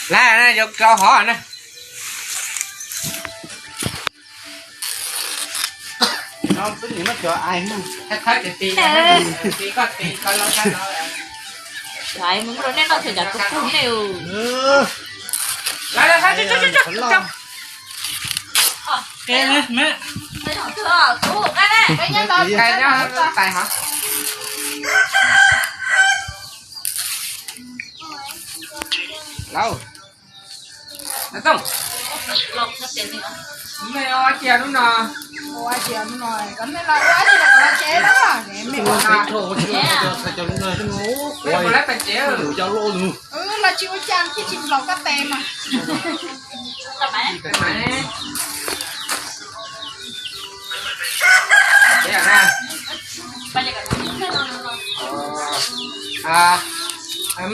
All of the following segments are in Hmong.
Laib na, yuav rau hov na. Lauj, Tooj, mej ua dab tsi lub no? Ua dab tsi lub no? Koj mej los ua dab tsi los koj los tsev lawm, mej ua no. Mej puas lab pais tsev? Los tsis ua cas thiaj tsis nplaum koj tes mas.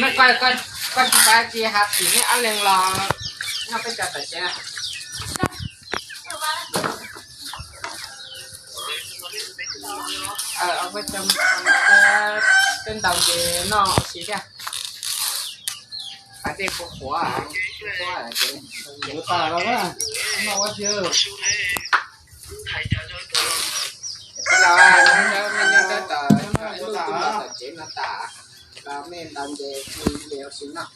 Mej, koj tsis paub tsis has tim mej ob leeg los noj peb cov tawm tsev. Peb ntaus ces noj ua si thiab. Pab tej qhuav qhuav, qhuav qhuav ces noj ua si. Tij laug, mej nyob tab tom ib lub tub los tawm tsev no tas, los mej ntaus ces ua si noj.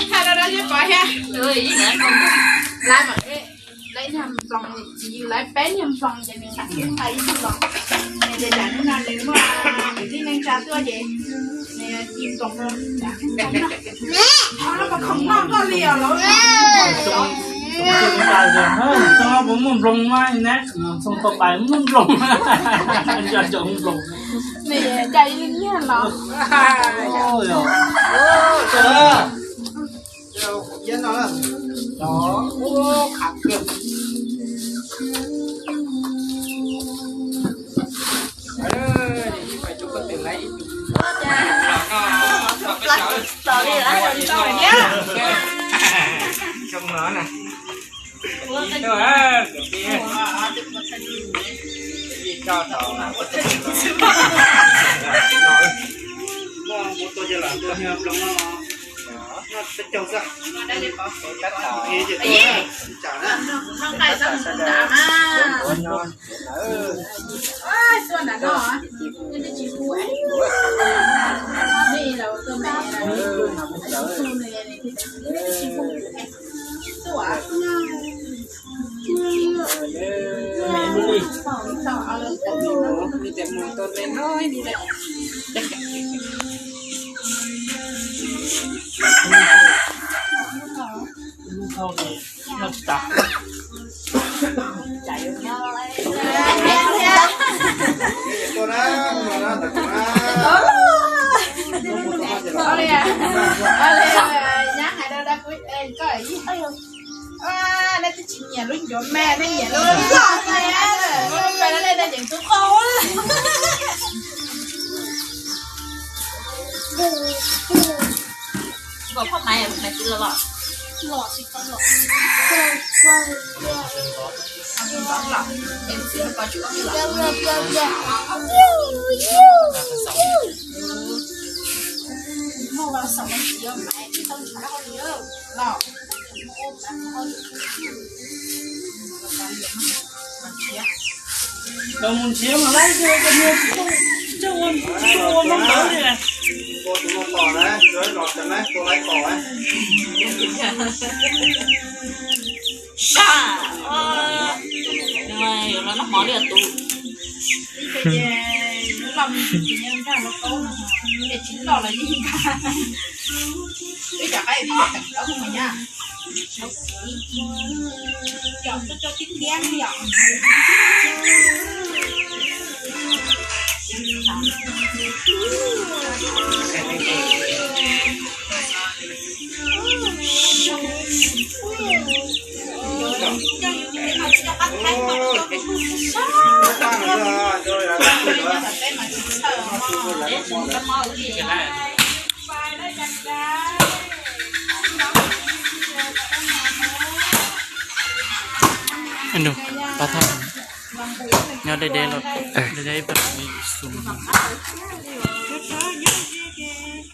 Thaij rau dab tsi pom thiab? Lawv mas, lawv ib niag nploos, tsis yus lawv peb niag nploos ces nws lam thiaj thaij ib tug los. Ces tsam hnub no nws muaj kwv tij neej tsa tuaj ces nws ci nploos rau. Ob lub pas khoom noj koj li os los. Puas muaj nploos mas ne? Txog tau pais muaj nploos. Nco cov nploos. Nws cas ib lub nyiag los. Nej twb tsis nyiam lub ncuav me, nej nyiam lub loj me. Lub me no nej yeej tub qaub. Koj phoj maiv, phoj maiv tsis los los. Los mus nrhiav mas laib, coj ua, coj ua mloog ntawd li. Sa, o, Los noj mov li tus. Loj me ntsis ces yeej nkag hluas nkauj no, ces tsis loj los yeej nkag. Ib yam qaib ib yam teem tau mas nyab. Yom, tib tiab yom. Pab thaj nyob deb deb los, deb deb pab xum.